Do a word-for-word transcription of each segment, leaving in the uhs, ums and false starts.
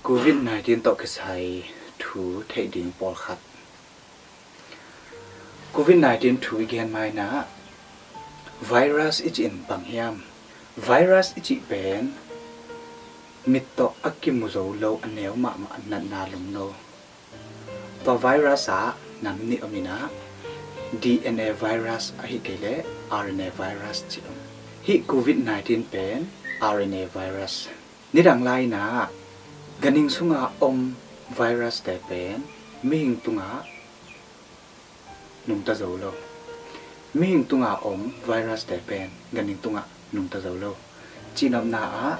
Covid nineteen tawh kisai thu theih ding pawlkhat. Covid nineteen thu i gen ma-in ah virus i cih in bang hiam? Virus i cih pen mit tawh a kimu zo lo, a neu mahmah, natna lum lo. Tua virus ah nam nih om in ah, D N A virus ahih kei leh R N A virus cih om. Hih Covid nineteen pen R N A virus. Nidang lai-in ah ganhing sunga om virus te pen mihing tungah nungta zo lo. Mihing tunga om virus te pen ganhing tungah nungta zo lo. Cihnopna ah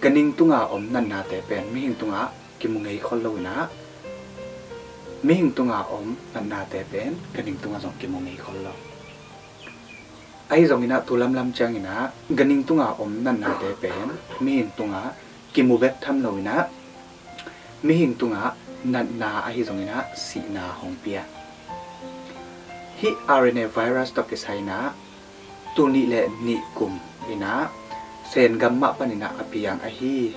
ganhing tunga om natna te pen mihing tungah kimu ngei khol lo in ah, mihing tunga om natna te pen ganhing tungah zong kimu ngei khol lo. Ahi zongin ah tu lamlam ciangin ah ganhing tunga om natna te pen mihing tungah kimu bek tham lo in ah, mihing tungah natna ahi zongin ah sihna hong pia. Hih R N A virus tawh kisai in ah tul nih le nih kum in ah Sen gam mah panin ah a piang ahi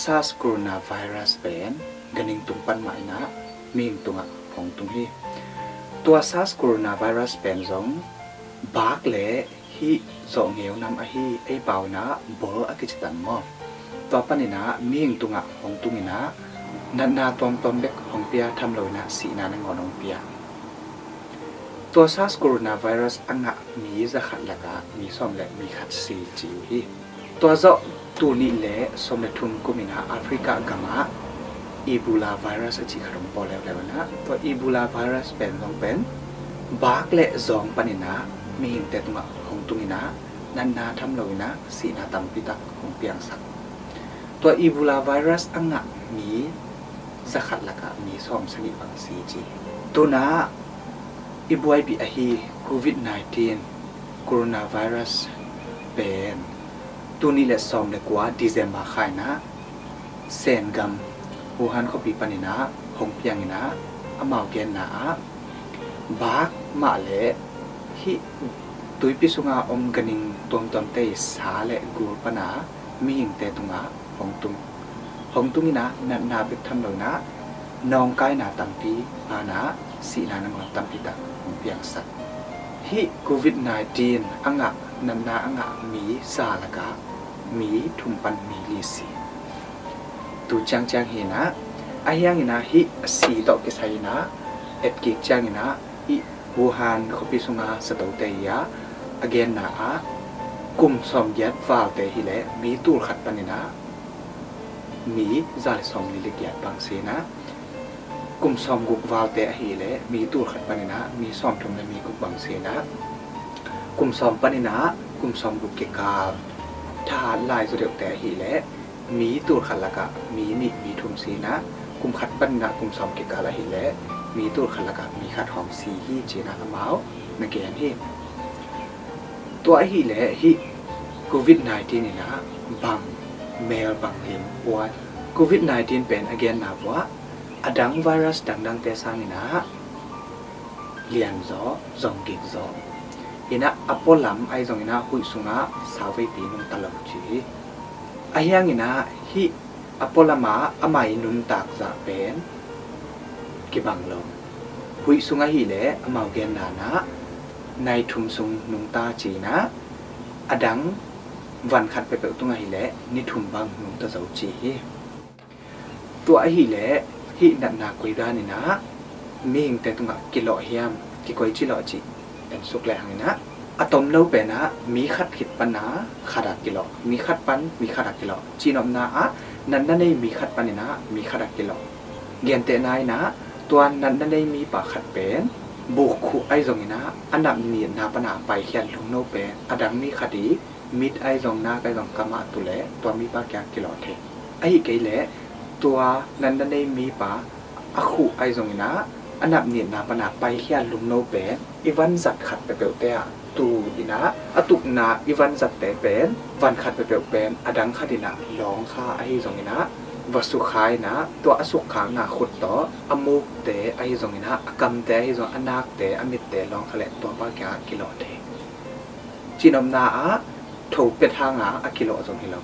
SARS coronavirus pen ganhing tung pan mah in ah mihing tungah hong tung hi. Tua SARS coronavirus pen zong baak le hih zawhngeu nam ahi, ei pau in ah bol a kici tan maw? Tua panin ah mihing tungah hong tung in ah natna tuamtuam bek hong pia tham lo in ah sihna nangawn hong pia. Tua SARS coronavirus a ngah mi zakhat lakah mi sawm le mi khat si ci uh hi. Tua zawh tul nih le sawm le thum kum in ah Africa gamah Ebola virus a cih khat hong pawl leuleu in ah, tua Ebola virus pen zong pen baak le zawng panin ah mihingte tungah hong tung in ah natna tham lo in ah sihna tampi tak hong piangsak. Tua Ebola virus a ngah mi zakhat lakah mi sawm sagih bang si ci. Tu-in ah i buaipih ahi Covid nineteen coronavirus pen tul nih le sawm le kua December kha in ah Sen gam Wuhan khuapi panin ah hong piang in ah, amau genna ah baak mah le hih tuipi sunga om ganhing tuamtuamte i sa le gul pana mihingte tungah hong tung. Hong tung in ah natna bek tham lo in ah nawngkaina tampi pan ah sihna nangawn tampi tak hong piangsak. Hih Covid nineteen a ngah, natna a ngah mi za lakah mi thum pan mi li si. Tu ciangciang hi in ah, ahi hangin ah hih a si tawh kisai in ah etkik ciangin ah hih Wuhan khuapi sunga satote i ah a genna ah kum sawmgiat valte hi leh mi tul khat panin ah mi za le sawmli le giat bang si in ah, kum sawmguk valte ahih leh mi tul khat panin ah mi sawmthum le mi guk bang si in ah, kum sawm panin ah kum sawmguk kikal thahat lai zaw deuhte ahih leh mi tul khat lakah mi nih mi thum si in ah, kum khat panin ah kum sawm kikal ahih leh mi tul khat lakah mi khat hawm si hi ci in ah amau na gen hi. Tua ahih leh hih Covid nineteen in ah bang mel bang lim uai. Covid nineteen pen a genna vuah a dang virus dangdangte sangin ah lian zaw, zong gik zaw in ah, a pualam ahi zongin ah huih sungah sauveipi nungta lo ci hi. Ahi hangin ah hih a pualam ah amah i nuntak zah pen kibang lo. Huih sung ahih leh amau genna in ah nai thum sung nungta ci in ah, a dang van khat peuhpeuh tung ahih leh ni thum bang nungta zo ci hi. Tua ahih leh hih natna koi dan in ah mihingte tungah kilawh hiam, kikoici lawh cih en suk lehang in ah, a tom lo pen ah mi khat khit pan ah khat ah kilawh, mi khat pan mi khat ah kilawh. Cihnopna ah natna nei mi khat panin ah mi khat ah kilawh. Gentehna in ah tua natna nei mipa khat pen buk khuh ahi zongin ah a nap nitna pan ah paikhiat lungno pen a dang mi khat i mit ahi zong, nak ahi zong, kam ah tu leh tua mipa kiang kilawh thei. Ahih kei leh tua natna nei mipa a khuh ahi zongin ah a nap nitna pan ah paikhiat lungno pen i vanzat khat peuhpeuhte ah tu in ah, a tukna i vanzatte pen van khat peuhpeuh pen a dang khat in ah lawng kha ahi zongin ah va sukha in ah, tua a sukkhakna khut tawh a mukte ahi zongin ah, a kamte ahi zong, a nakte, a mitte lawng kha leh tuapa kiangah kilawh thei. Cihnopna ah tho pet hanga a kilawh zong hi lo.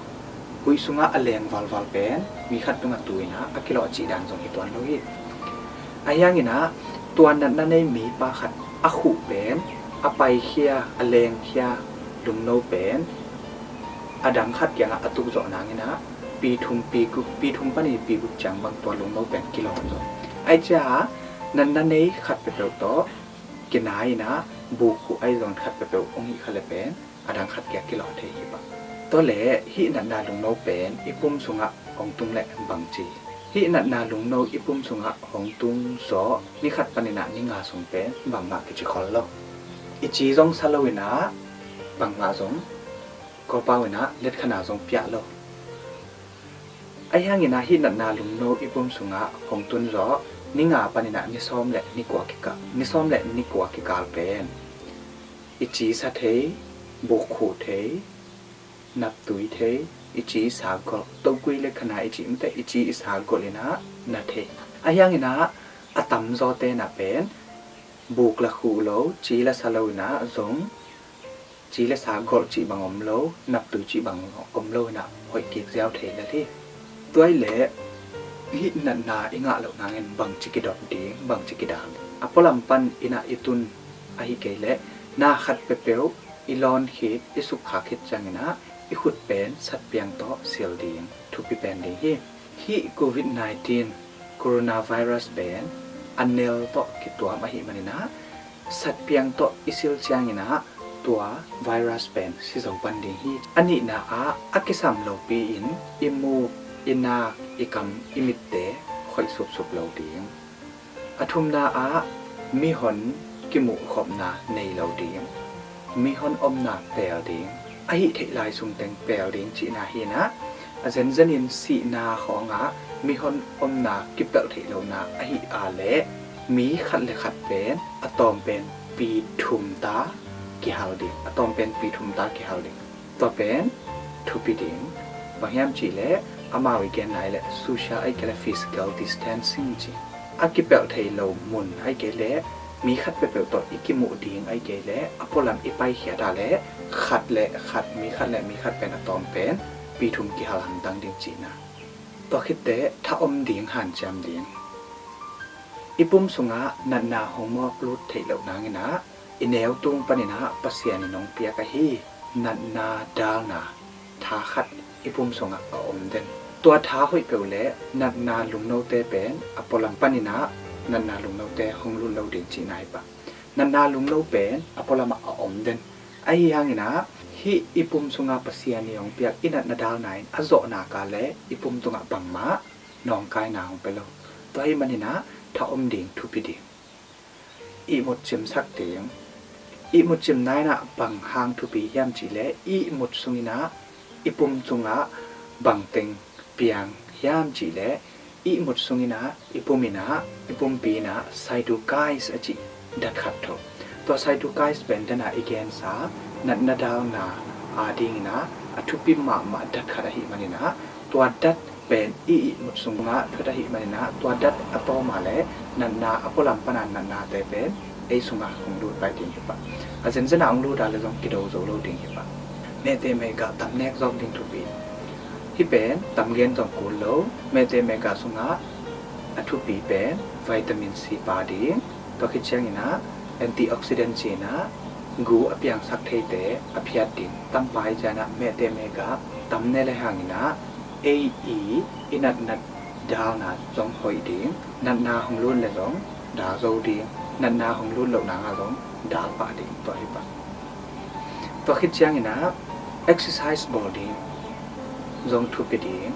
Huih sungah a leng valval pen mi khat tungah tu in ah a kilawh cih dan zong hi tuan lo hi. Ahi hangin ah tua natna nei mipa khat a khuh pen, a paikhia, a lengkhia lungno pen a dang khat kiangah a tukzawh nangin ah pi thum, pi guk, pi thum panin pi guk ciang bang tua lungno pen kilawh zaw. Ahi ciah natna nei khat peuhpeuh tawh kinai in ah buk khuh ahi zongin khat peuhpeuh hong hih kha le pen a dang khat kia kilawh thei hi pah. Tua leh hih natna lungno pen i pum sungah hong tung leh bangci? Hih natna lungno i pum sungah hong tung zawh ni khat panin ah ni nga sung pen bangmah kici khol lo. I ci zong sa lo in ah bangmah zong Kawlpau in ah letkhan a zong piah lo. Ahi hangin ah hih natna lungno i pum sungah hong tun zawh ni nga panin ah ni sawm le ni kua kikal, ni sawm le ni kua kikal pen i ci sa thei, buk khuh thei, naptui thei, i ci i sa golh, tokui letkhan a i ci mite i ci i sa golh in ah na thei. Ahi hangin ah a tamzawte in ah pen buk la khuh lo, ci la sa lo in ah zong ci le sa golh cih bang om lo, naptui cih bang om lo in ah hoih kik ziau thei lel hi. Tua hi leh hih natna i ngah loh nangin bangci kidop ding, bangci kidang ding? A pualam panin ah i tun ahi kei leh na khat peuhpeuh i lawn khit, i sukkhak khit ciangin ah i khut pen satpiang tawh sil ding thupi pen ding hi. Hih covid nineteen coronavirus pen a nel tawh kituam ahih manin ah satpiang tawh i sil ciangin ah tua virus pen si zo pan ding hi. A nihna ah a kisam lopi-in i muk, i nak, i kam, i mitte khoih supsup lo ding. A thumna ah mihon kimuhkhopna nei lo ding, mihon omna pel ding, a hih theih lai sungteng pel ding cihna hi in ah, a zenzenin sihna khawngah mihon omna kipelh theih lohna ahi a leh mi khat le khat pen a tawm pen pi thum ta kihal ding, a tawm pen pi thum ta kihal ding. Tua pen thupi ding. Bang hiam cih leh amau i gen lai leh social ahih kei leh physical distancing ci, a kipelh thei lo mun ahih kei leh mi khat peuhpeuh tawh i kimuh ding ahih kei leh a pualam i paikhiat a leh khat le khat, mi khat le mi khat pen a tawm pen pi thum kihal hamtang ding cihna. Tua khitteh tha om ding hanciam ding. I pum sungah natna hong mawk lut theih loh nangin ah i neu tung panin ah Pasian in hong piak ahi natna dalna tha khat i pum sungah a om den. Tua tha hoih peuh leh natna lungnote pen a pualam panin ah natna lungnote hong lut lo ding cihna hi pah. Natna lungno pen a pualam ah a om den. Ahi hangin ah hih i pum sungah Pasian in hong piak i natna dalna in a zawhna ka leh i pum tungah bangmah nawngkaina hong pia lo. Tua ahih manin ah tha om ding thupi ding. Ihmut cimsak ding. Ihmut cimna in ah bang hang thupi hiam cih leh ihmut sungin ah i pum sungah bangteng piang hiam cih leh ihmut sungin ah i pum in ah, i pumpi in ah cytokines a cih dat khat tho. Tua cytokines pen dan a i gensa natna dalna a dingin ah a thupi mahmah dat khat ahih manin ah tua dat pen i ihmut sungah thuat ahih manin ah tua dat a tawm a leh natna a pualam pan a natnate pen ei sungah hong lut pai ding hi pah. A zenzen a hong lut a leh zong kido zo lo ding hi pah. Mehte mehgah tam nek zawk ding thupi. Hih pen tam gen zong kul lo. Mehte mehgah sungah a thupi pen vitamin C pa ding. Tua khit ciangin ah antioxidant ci-in ah gu a piangsak theite a phiat ding. Tam pai ciangin ah mehte mehgah tam ne le hangin ah ei i, i natna dalna zong hoih ding. Natna hong lut le zong dal zo ding. Natna hong lut loh nangah zong dal pah ding. Tua hi pah. Tua khit ciangin ah exercise bawl ding zong thupi ding.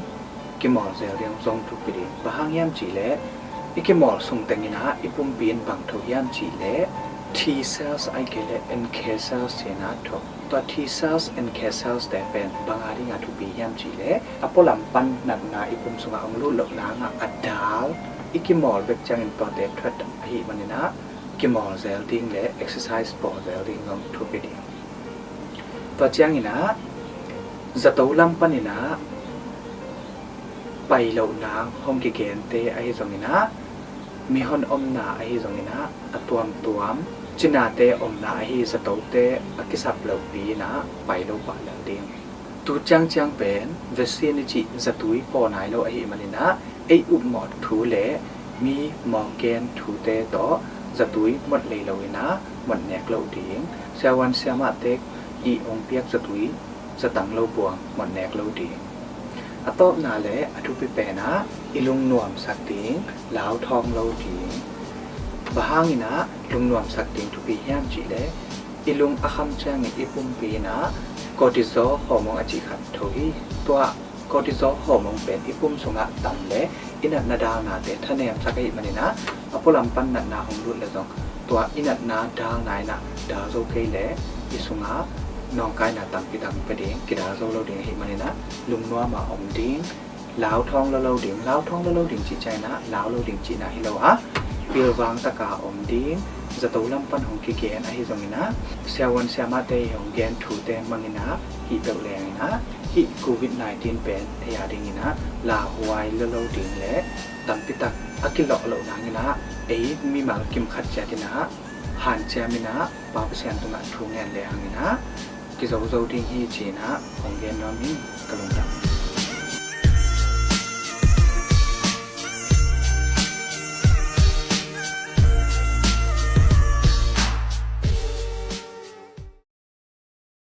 Kimawl zel ding zong thupi ding. Bang hang hiam cih leh i kimawl sungteng in ah i pumpi in bang tho hiam cih leh T cells ahih kei leh N K cells ci-in ah tho. Tua T cells, N K cells te pen bang a dingah thupi hiam cih leh a pualam pan natna i pum sungah hong lut loh nangah a dal, i kimawl bek ciangin tuate thuat ahih manin ah kimawl zel ding le exercise bawl zel ding zong thupi ding. Tua ciangin ah zato lam panin ah pai loh nang hong kigente ahi zongin ah, mihon omna ahi zongin ah, a tuamtuam cinate omna ahi zatote a kisap lopi in ah pai lo pah lel ding. Tu ciangciang pen vaccine i cih zatui paw nai lo ahih maninah ei upmawh thu le mi mawk gen thute tawh zatui mawt lei loinah mawt nek lo ding. Siavuan siamahte i ong piak zatui zatang lo buang mawt nek lo ding. A tawpna le a thupi penah i lungnuamsak ding, lauthawng lo ding. Bang hanginah lungnuamsak ding thupi hiam cihleh i lung a kham ciangin i pumpi inah cortisol hormone a cih khat tho hi. Tua cortisol hormone pen i pum sungah tam le i natna dalnate thanemsak ahih maninah a pualam pan natna hong lut le zong tua i natna dalna inah dal zo kei le i sungah nawngkaina tampi tak pia ding, kidal zo lo ding ahih maninah lungnuama om ding, lauthawng lo lo ding. Lauthawng lo lo ding cih cianginah lau lo ding cihna hi lo a, pilvang taka om ding. Zato lam pan hong kigen ahi zonginah siavuan siamahte i hong gen thute manginah hih peuh lenginah hih covid nineteen pen ei a dinginah lauhuai lo lo ding le tampitak a kilawh loh nanginah ei mimal kimkhat ciatinah hanciaminah Pa Pasian tungah thu ngen le hanginah kizozo ding hi cinah hong gen nuam in. Ka lungdam.